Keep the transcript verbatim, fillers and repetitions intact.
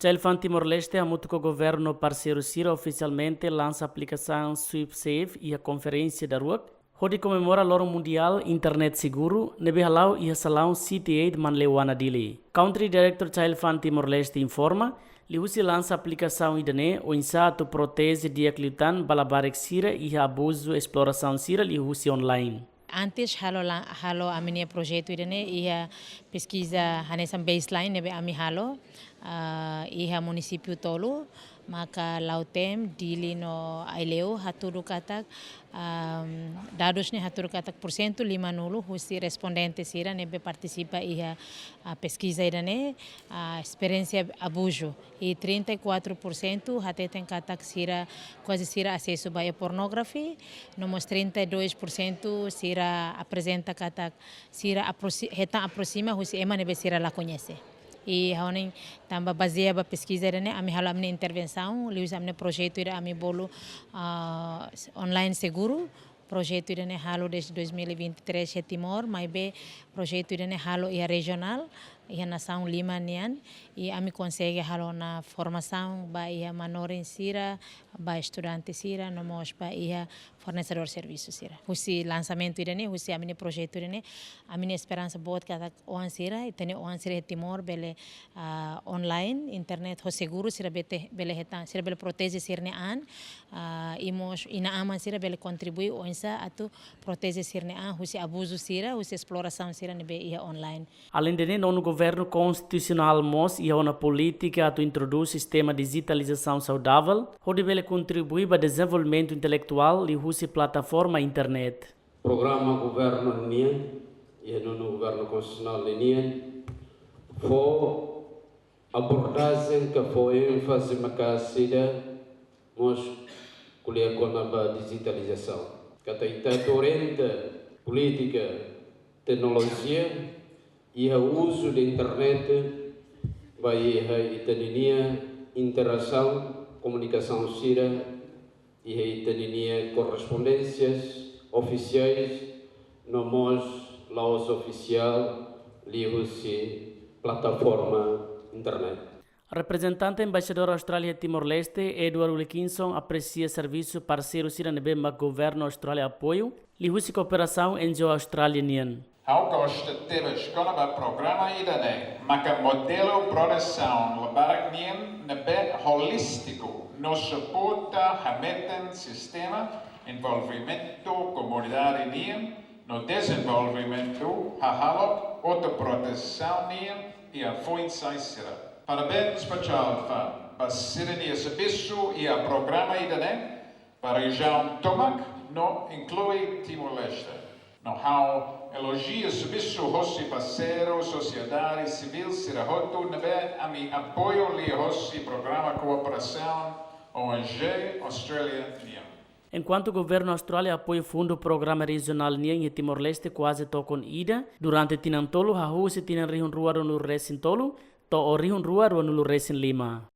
Telefan Timor-Leste hamutuk ho governu no parseiru sira ofisialmente lansa aplikasaun SweepSafe iha konferénsia daruak, hodi komemora Loron Mundiál Internet Seguru, ne'ebé hala'o iha salaun City eight Manleuana Dili. Country Director Child Fund Timor-Leste informa, liuhusi lansa aplikasaun ida-ne'e, oinsá atu proteje di'ak liután ba labarik sira iha abuzu esplorasaun sira liuhusi online. Antes halo la-, halo ami-nia projetu ida-ne'e iha peskiza hanesan baseline ne'ebé ami halo, ah, iha munisípiu tolu, maka Lautém, Dili no Aileu, hatudu katak, ah, dadus ne'e hatudu katak porsentu limanulu husi respondente sira ne'ebé partisipa iha, ah, peskiza ida-ne'e, ah, esperiénsia abuzu. I trinta e quatro por cento hateten katak sira, kuaze sira asesu ba iha pornografia, no mós trinta e dois por cento sira aprezenta katak sira aproxi-, hetan aproxima husi ema ne'ebé sira la koñese. I ha'u hanoin tanba bazeia ba peskiza ida-ne'e, ami halo ami-nia intervensaun, liuhusi ami-nia projetu ida ami bolu, ah, online seguru. Projetu ida-ne'e halo dezde dois mil e vinte e três iha Timor, maibé projetu ida-ne'e halo iha rejionál, iha nasaun lima nian, i ami konsege halo ona formasaun ba iha manorin sira, ba estudante sira, no mós ba iha fornesedór servisu sira. Husi lansamentu ida-ne'e, husi ami-nia projetu ida-ne'e, ami-nia esperansa boot katak oan sira, ita-nia oan sira iha Timor bele, ah, online, internet ho seguru, sira bete-, bele hetan, sira bele proteje sira-nia an, ah, i mós inan-aman sira bele kontribui oinsá atu proteje sira-nia an husi abuzu sira, husi esplorasaun sira ne'ebé iha online. Alende ne'e, nonu governu konstitusionál mós iha ona polítika atu introdús sistema dijitalizasaun saudavel, hodi bele kontribui ba dezenvolvimentu intelektuál liuhusi plataforma internet. Programa governu nian, iha nonu governu konstitusionál nian, fó abordajen ka fó énfaze maka'as ida mós ko'alia kona-ba dijitalizasaun. Katak ita atu orienta polítika teknolojia iha uzu de internet ba iha ita ninia interasaun, komunikasaun sira iha ita ninia korrespondénsias ofisiais no mós la'ós ofisiál liuhusi plataforma internet. Reprezentante Embaixadór Austrália iha Timor-Leste, Edward Wilkinson, apresia servisu parseiru sira ne'ebé mak governu Austrália apoiu, liuhusi kooperasaun N G O Austrália nian. Ha'u gosta tebes kona-ba programa ida-ne'e, maka modelu protesaun labarik nian ne'ebé holístiku no suporta hametin sistema envolvimentu komunidade nian no dezenvolvimentu hahalok autoprotesaun nian iha foin-sa'e sira. Parabéns ba Child Fund ba sira-nia servisu iha programa ida-ne'e ba rejiaun tomak no inklui Timor-Leste. No ha'u elojia servisu hosi parseiru sosiedade sivíl sira hotu ne'ebé ami apoiu liuhosi programa kooperasaun O N G Austrália nian. Enkuantu governu Austrália apoiu fundu programa rejionál nian iha Timor-Leste kuaze tokon ida, durante tinan tolu, hahú husi tinan rihun rua ruanulu resin tolu to'o rihun rua ruanulu resin lima.